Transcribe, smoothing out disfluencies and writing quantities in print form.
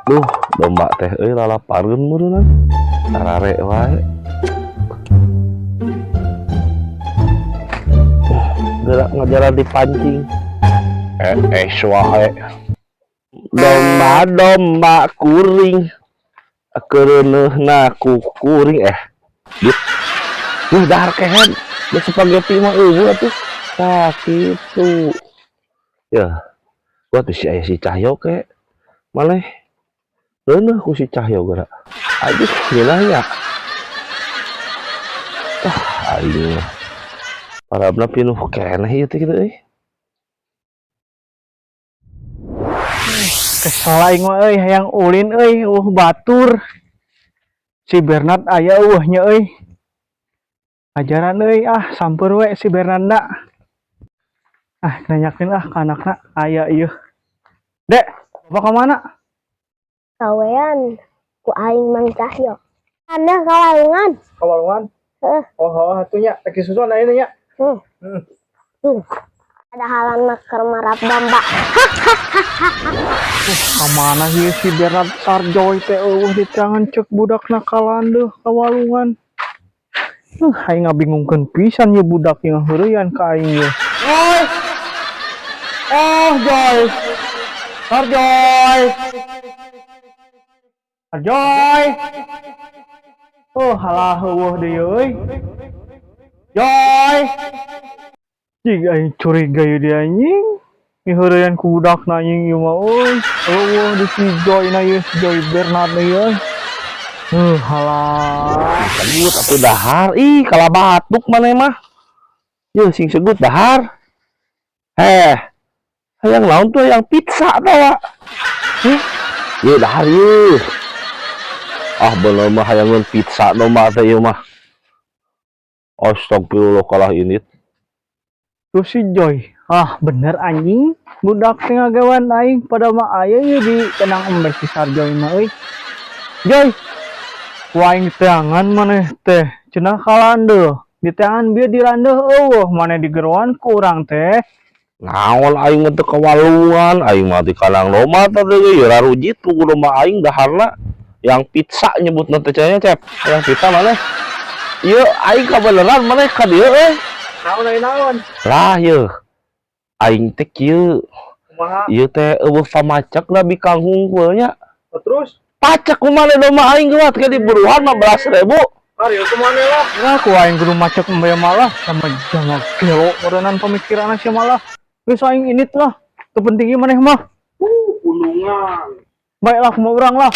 Duh, domba teh euy lalapareun meureunna. Arare wae. Gerak ngajaran dipancing. Eh, eh, wae. Domba domba kuring. Kereuneuhna ku kuring eh. Dit. Duh, dahar kehed. Da spaghetti mah euweuh atuh. Tah kitu. Ya. Gua tuh si aya si Cahyo ke. Maneh reuneuh ku si Cahyo geura. Aduh, ngeunah nya. Ah, aing mah. Parabna pinuh keneh ieu teh kitu euy. Kesel aing mah euy, hayang ulin euy, euweuh batur. Si Bernard aya euweuh nya euy. Ajaran euy, ah sampeur we si Bernardna. Ah, nanyakeun ah ka anakna aya ieu. Dek, bapak ka mana? Kawean ku aing Mang Cahyo. Anda kawalungan. Ka walungan? Heeh. Oh, oh, atuh nya, rek disusul ayeuna nya. Hmm. Tuh. Ada halana keur marab domba. Ka mana sih si Bernard Sarjoy teh, euweuh di tangan cek budak nakalan deuh ka walungan. Aing ngabingungkeun pisan ye budak yang heureuyan ka aing ye. Oi. Oh, Joy. Sarjoy. Sarjoy. Oh, halah euweuh deui euy. Joy. Jig aing curiga ye dia anjing. Ngiheureyan ku budak na anjing ieu mah euy. Euweuh di si Joy na ieu, si Joy Bernard na ieu euy. Halah. Segut atuh dahar. Ih, kalah batuk maneh mah. Yeuh, sing segut dahar. Heh. Hayang naon tuh, hayang pizza tawa. Heh. Yeuh, dahar yeuh. Ah, bener mah hayangeun pizza domba teh ieu mah. Astagfirullah, kalah ini. Tuh si Joy. Ah, bener anjing. Budak teh ngagawan aing pada mah aya ieu di tenang embe si Sarjoy mah euy. Joy. Ku aing teangan maneh teh cenah kalandeuh. Di teangan bieu di landeuh euweuh, maneh digeroan ku urang teh. Naon, aing mah teu kawalungan, aing mah di kandang domba tadi ge ya rarujit ku domba aing daharna. Yang pizza nyebutna teh cenah, Cep. Yang pizza maneh. Ieu aing kabeneran maneh ka dieu euy. Naon aya naon? Lah yeuh. Aing teh kieu. Kumaha? Ieu teh euweuh pamacek da bikang hungkul nya. Oh, terus? Pacek ku maneh domba aing geuwat ke diburuhan 15.000. Ari ku maneh lah. Nah, ku aing kudu macek embe malah sama jama gelo meureunan pemikiran sia malah. Geus aing init lah. Teu penting ieu maneh mah. Pundungan. Baiklah, kumaha urang lah.